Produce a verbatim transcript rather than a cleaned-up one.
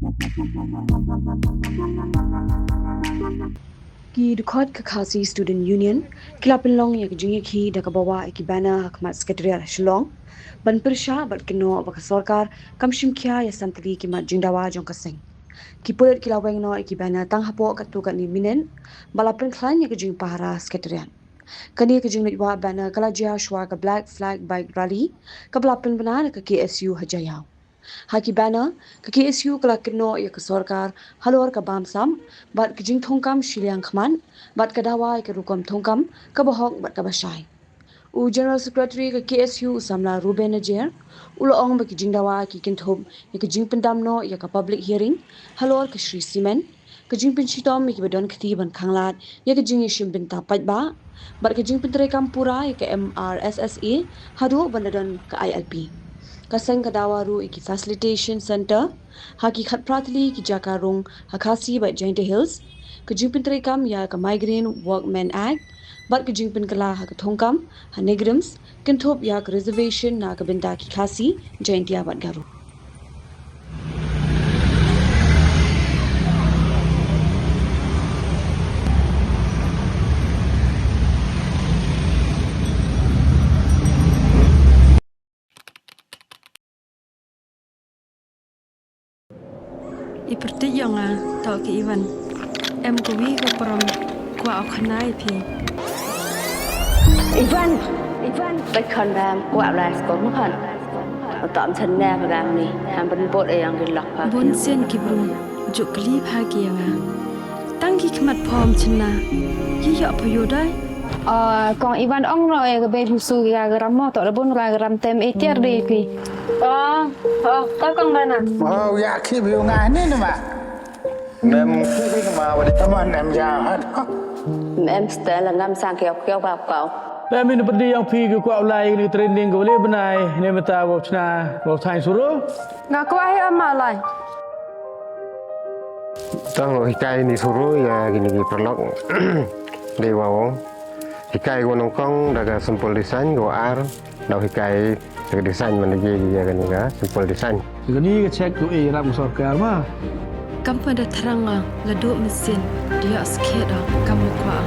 Ki dkhot ka Khasi Student Union ki la pynlong ïa ka jingïakhih da kaba wah ïa ki banner ha khmat Secretariat Shillong ban pyrshah bad kynnoh ba ka sorkar kam shim khia ïa san tylli ki mat jingdawa jong ka seng. Ki pulit ki la weng noh ïa ki banner tang hapoh katto katne minit bad la pynkhlaiñ ïa ka jingpahara Secretariat. Kane ka jingleit wah banner ka la jia shuwa ka Black Flag Bike Rally kaba la pynbna da ka K S U ha Jaïaw. Ha ki banner, ka K S U ka la kynnoh ïa ka sorkar halor ka bamsap bad ka jingthungkam shiliang khmat bad ka dawa ïa ka rukom thungkam kaba hok bad kaba shai. U General Secretary ka K S U u samla Ruben Najer u la ong ba ki jingdawa ki kynthup ïa ka jingpyndam noh ïa ka public hearing halor ka Shree Cement, ka jingpynshitom ïa kiba don kti ban khanglad ïa ka jingïashim bynta paidbah bad ka jingpyntreikam pura ïa ka M R S S A haduh ban da don ka I L P. Ka seng ka dawa ruh ïa ki facilitation centre ha ki khatphra tylli ki jaka rung ha Khasi bad Jaintia Hills, ka jingpyntreikam ïa ka Migrant Workmen Act bad ka jingpynkylla ha ka thungkam ha NEIGRIHMS kynthup ïa ka reservation na ka bynta ki Khasi, Jaintia bad Garo. I pyrthei ïa nga, to ki Ivan. Em kawi ka prom kwah u khana ïa phi. Ivan! Ivan! Peit khon bam, kwah blai skom khon. Uta ym chynna pha gam ni, ham ban bot e yang ki lok pha. Bun sien ki briew, juk kli pha ki ïa nga. Tang ki khmat phom chynna, ki ïoh pha ïoh dai. Ah, kong Ivan ong no e ka bei busu ïa ka ram mo, to da bun ra ka ram tem e tiar dei ki. Oh, oh, ka kong Bana. Oh, ïa ki briew nga ni nama. Mem ki bi nama wadi. Taman em ja hat. Mem stel ngam sang kiau kiau kau kau. Mem ini pedi yang pi ke kuak ulai ini training ke boleh benai ini meta wau chna wau thai suru. Nga kuak hi ama lai. Tang lo hikai ni suru ïa kini ki paralok. Dei wau. Hikai ko nyngkong da ka simple design ko ar. Dau hikai da ka design man ji ïa kani ka simple design. Kani ka check ko e ram sorkar ma. Kam pa da thrang nga la duk mesin dia skhet kam kwah.